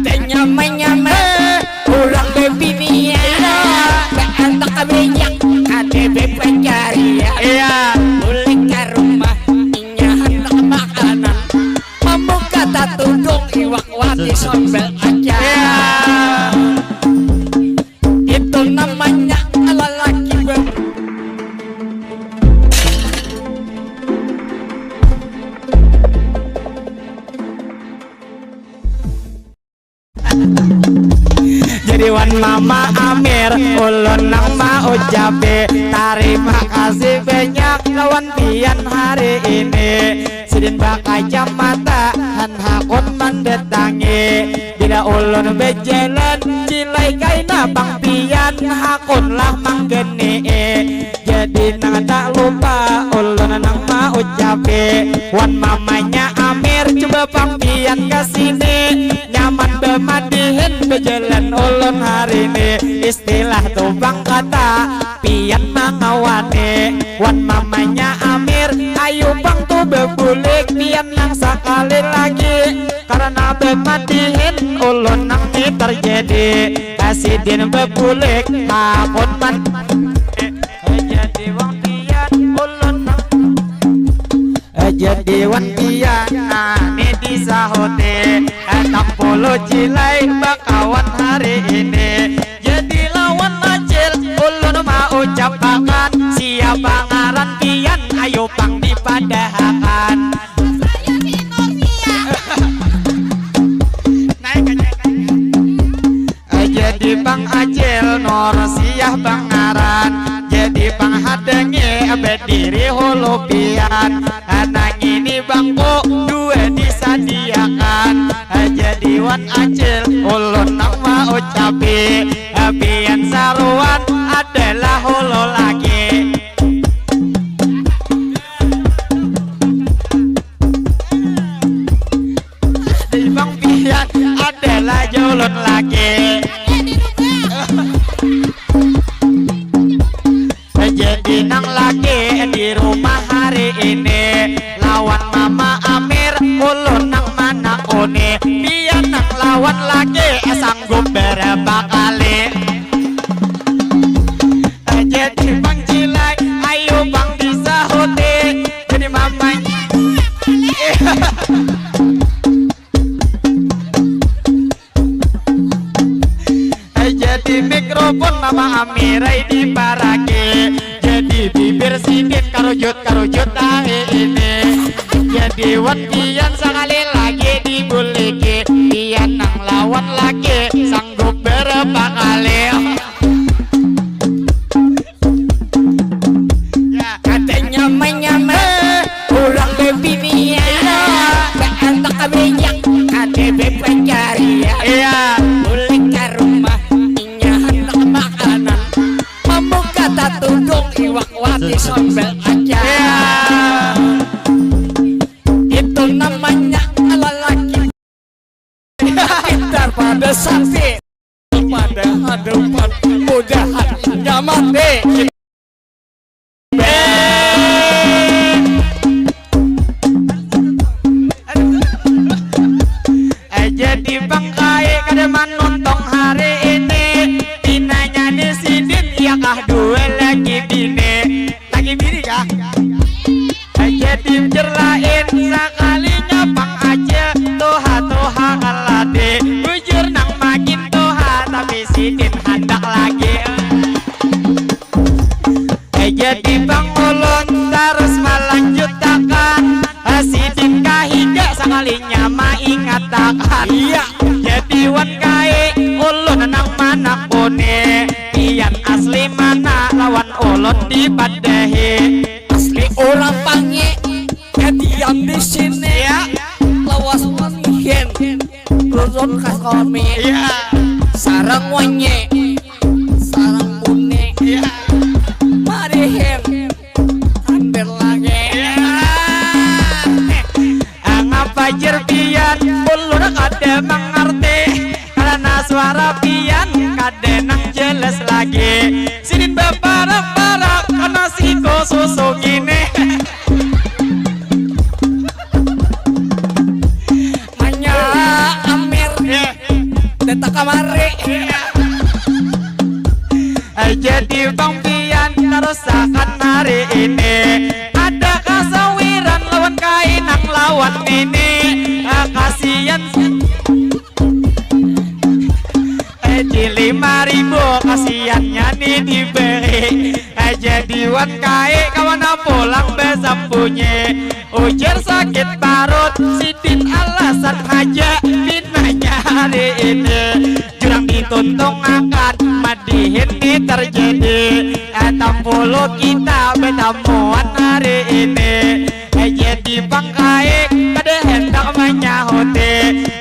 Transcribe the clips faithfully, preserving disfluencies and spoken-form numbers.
Tanya manyama urang bebinian. Baantak banyak ada bepancarian. Iya. Bulik ka rumah inya handak makanan. Mamuka tatudung iwak wati sambal acar. Iya. Itu namanya lalaki ber- Jadi wan Mama Amir, ulun nang maucapi tarima kasih banyak lawan pian hari ini. Sidin bakacamata, han hakun mandatangi. Bila ulun bajalan, cilai kaina pang pian hakunlah manggenii. Jadi nang tak lupa ulun nang maucapi, wan mamanya Amir, cuba pang pian ka sini. Nyaman bamadihin bajalan ulun hari ini. Istilah tu pang kata pian mangawani. Wan mamanya Amir, ayu pang tu babulik pian nang sakali lagi. Karana bamadihin ulun nang ni tarjadi. Sidin babulik hakun man- Jadi wan pian ulun nang Jadi wan pian nani disahuti. Enam puluh cilai bakawan hari ini. Jadi lawan Acil ulun maucapakan, siapa ngaran pian, ayu pang dipadahakan. Saya si Nurnia. Naik aja. Jadi pang Acil Nursiah pangaran, jadi pang hadangi badiri hulu pian. Nang ini bangku dua disadiakan. Jadi wan Acil ulun nang maucapi, pian saruan adalah hulu lagi. Jadi pang pian adalah ja ulun lagi. Jadi nang lagi di rumah hari ini lawan Mama Amir, ulun nang manakuni. Pian nang lawan lagi sanggup berapa kali. Jadi pang cilai, ayu pang disahuti. Jadi mamanya. Jadi mikrofon Mama Amirai diparaki. Jadi bibir sidin karujut-karujut tahi ini. Jadi wan pian sakali lagi dibuliki. Pian nang lawan lagi sanggup berapa kali. Ya. Kada nyama-nyama urang babinian. Baantak banyak kada bapancarian. Iya. Bulik ka rumah inya handak makanan. Mamuka tatudung iwak wati sambal acar. Iya. Itu namanya lalaki. Pintar pada sakti, pada hadapan mudahan nyaman deh. Jadi bangkai kada manuntung hari ini. Pinanya di sidin, iya kah dua lagi bini. Lagi bini kah? Jadi bujur lain sakalinya pang Acil, tuha-tuha kaladi. Bujur nang makin tuha, tapi sidin handak lagi. Jadi pang ulun tarus malanjutakan, sidin kahiga sakalinya maingatakan. Iya. Jadi wan kai ulun nang manakuni, pian asli mana lawan ulun dipadahi. Asli urang Pangi, kadiam di sini. Ya. Lawas manihin, turun ka kami. Ya. Sarang wanyi, sarang buni. Ya. Marihin, hampir lagi. Ya. Ngapa jer pian, ulun kada mangarti. Karena suara pian kada nang jelas lagi. Sidin baparak-parak karena siko susu ngini. Manya Amir. Ya. Kita kamari. Jadi bang pian tarusakan hari ini. Ada kasawiran lawan kainang lawan nini. Ah, kasian. Eh, di lima ribu kasiannya ni diberi. Eh, jadi wan kai kawana pulang basambunyi. Ujar sakit parut, sidin alasan haja pinanya hari ini. Jurang dituntungakan, madihin ni terjadi. Eh, tampulu kita batamuan hari ini. Eh, jadi bang kai kada hendak manyahuti.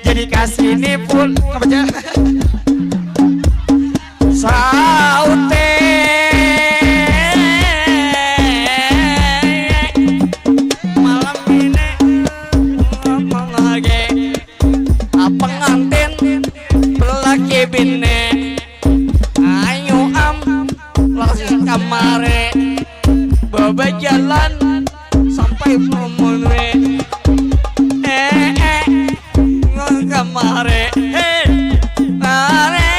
Jadi kasini pul-, apa ja? Saute. Malam ini ngomong lagi. Ah, pengantin laki bini. Ayo am, langsung kamari. Bawa jalan sampai Pumunwe. Eh, eh, kamari. Hei, mari.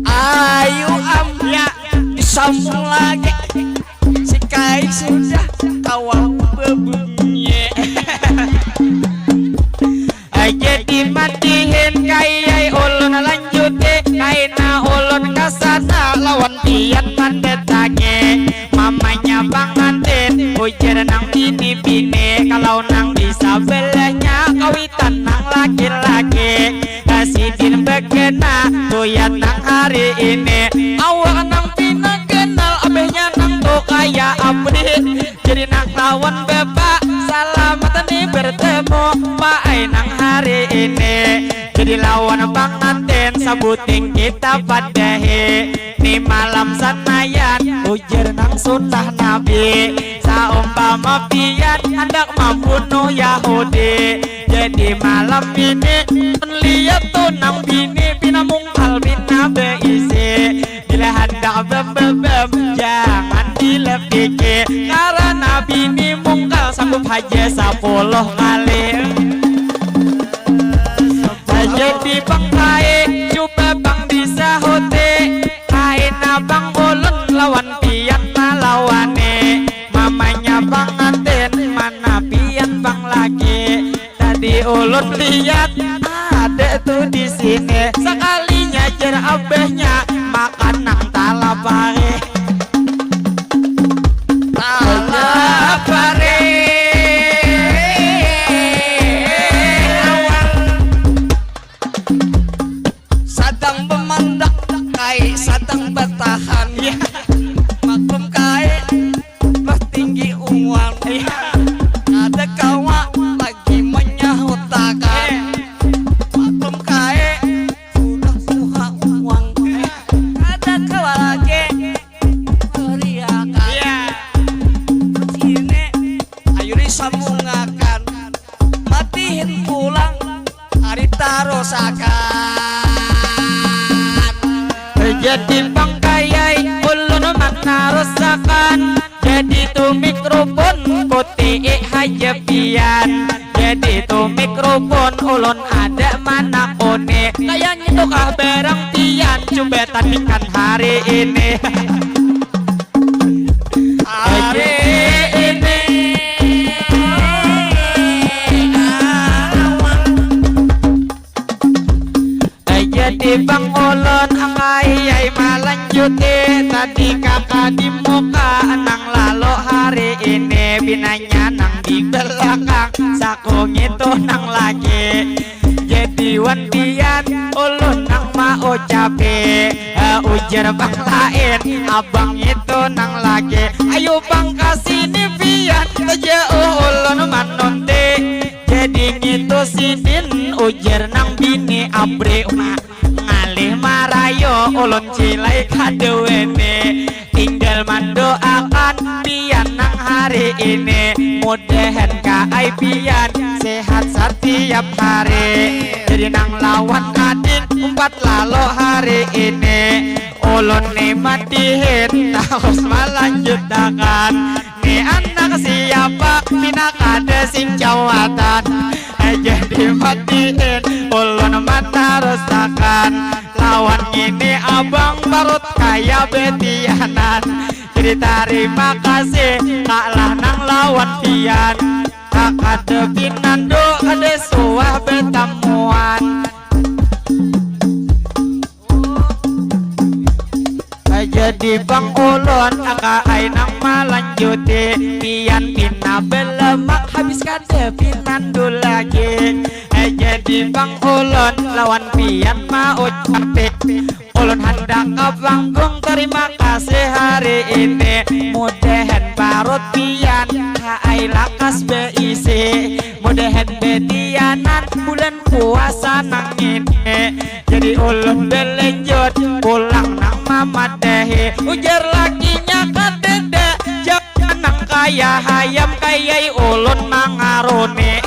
Ayu am, ya, disambung lagi. Si kai sudah kawa bebunyi. Jadi matihin kayai ulun lanjuti, kaina ulun kasana lawan pian mandatangi. Mamanya pangantin, ujar nang bini-bini, kalau nang di sabelahnya kawitan nang laki-laki. Sidin bagana tuyat nang hari ini, awak nang pina ganal, abahnya nang tu kaya abdi. Jadi nang lawan bapa, salamat ni bertemu, paai nang hari ini. Jadi lawan pangantin, sabuting kita padahi. Ni malam sanayan, ujar nang sunnah Nabi. Saumpama pian handak mambunuh Yahudi, jadi malam ini, lihat tu nang bini pina mungkal, pina beisi. Bila handak bem-bem-bem, jangan dilepiki, karana bini mungkal sanggup haja sapuluh kali. Jadi bang kai, cuba bang disahuti, kaina bang ulun lawan pian malawani. Mamanya pangantin, mana pian bang laki? Tadi ulun lihat ada tu di sini. Sakalinya jar abahnya, makan nang talapari. Talapari. Sadang bamandak kai, sadang batahan. Iya. Maklum kai, lah tinggi uang. Iya. Kada kawa lagi manyahutakan. Iya. Maklum kai, sudah tuha uang. Iya. Kada kawa lagi meriakan. Iya. Sini, ayu disambungakan. Matihin pulang, ari tarusakan. Jadi bang kayai ulun manarusakan. Jadi tu mikrofon, kuti'i haja pian. Jadi tu mikrofon, ulun ada manakuni. Kaya ngitu kah barang pian, cuba tandikan hari ini. Hari ini. Jadi bang ulun angkayai malanjuti, tadi kaka di muka nang lalu hari ini, binanya nang di belakang saku ngitu nang lagi. Jadi wan pian ulun nang maucapi, eh, ujar bang lain, abang itu nang lagi. Ayu bang kasini pian, tajauh ulun manunti. Jadi ngitu sidin, ujar nang bini abri uma. Ngalih marayu ulun cilai kada wene. Tinggal mandoakan pian nang hari ini. Mudahan kaai pian sehat satiap hari. Jadi nang lawan ading umpat lalo hari ini. Ulun ni madihin tarus malanjutakan. anak siapa, pina kada sing jawatan. Jadi madihin ulun manarusakan. Lawan ngini abang parut kaya betianan. Jadi tarima kasih kak lanang lawan pian. Kakada pinando kada suah betamuan. Jadi bang ulun aka ai nang malanjuti. Pian pina belemak habis kada pinando lagi. Jadi bang ulun lawan pian maucapi. Ulun handak ka panggung tarima kasih hari ini. Mudahan parut pian ka ai lakas beisi. Mudahan betianan bulan puasa nang ini. Jadi ulun belenjut pulang nang mamadahi. Ujar lakinya kadada jangan nang kaya hayam kayai ulun mangaruni.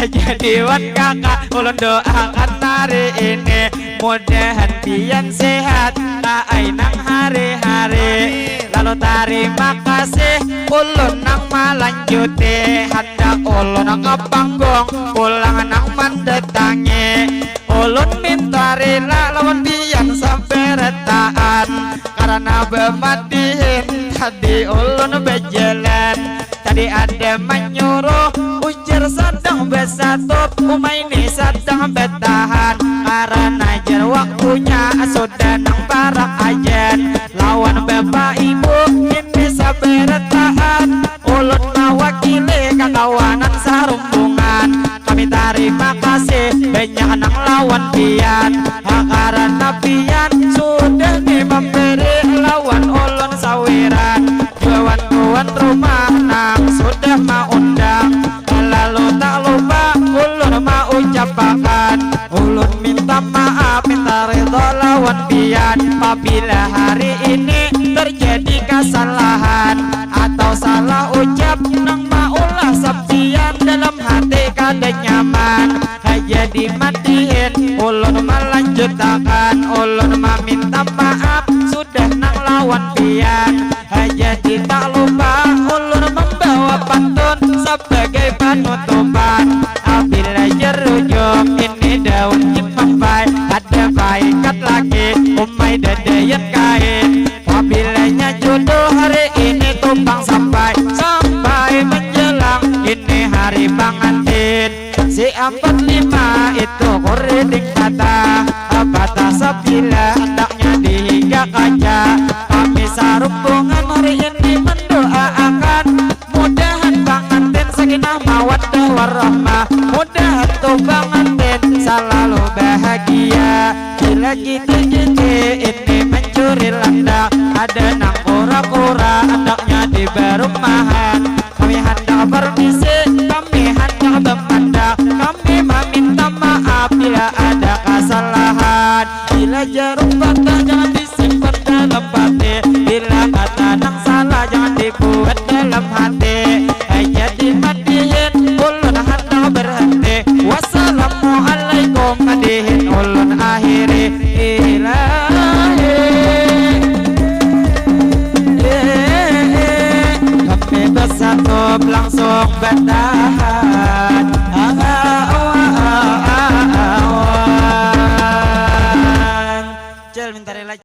Jadi wan kakak ulun doakan hari ini. Mudahan pian sehat ka ai nang hari-hari. Lalu tarima kasih ulun nang malanjuti. Handak ulun ka panggung pulang nang mandatangi. Ulun minta rila lawan pian sabarataan. Karana bamadihin tadi ulun bajalan. Tadi ada manyuruh ujar sadang basatup. Uma ini sadang batahan. Karana jar waktunya sudah nang parak ajan. Lawan bapak ibu ini sabarataan. Ulun mawakili kakawanan sarumbungan. Kami tarima kasih banyak nang lawan pian. Ha, karana pian sudah ni mambari lawan ulun sawiran. Jua wan tuan rumah nang sudah maundang. Lalu tak lupa ulun maucapakan. Ulun minta maaf, minta ridha lawan pian. Pabila hari ini terjadi kasalahan atau salah ucap nang maulah sampian dalam hati kada nyaman. Ha, jadi madihin ulun malanjutakan. Ulun maminta maaf sudah nang lawan pian. Ha, jadi tak lupa ulun mambawa pantun sabagai panutupan. Apabila jerujung ini daun kimampai, ada paikat lagi umai dadayan kain. Apabila nya jodoh hari ini tumpang sampai, sampai menjelang ini hari pangantin. Si ampat lima itu kuriding patah, patah sabilah andaknya di higa kaca. Kami sarumbungan hari ini mendoaakan, mudahan pangantin sakinah mawaddah warahmah, mudahan tu pangantin salalu bahagia. Bila kita-kita ini mencuri landak, ada nang kura-kura andaknya di barumahan. Kami handak permisi, kami handak bamandang, kami maminta maaf bila ada kasalahan. Bila jarum patah jangan disimpan dalam hati, bila kata nang salah jangan dibuat dalam hati. Hanya dimatihin ulun handak berhenti. Wassalamualaikum madihin ulun akhiri. Ilahi, kami bersatu langsung bertahan.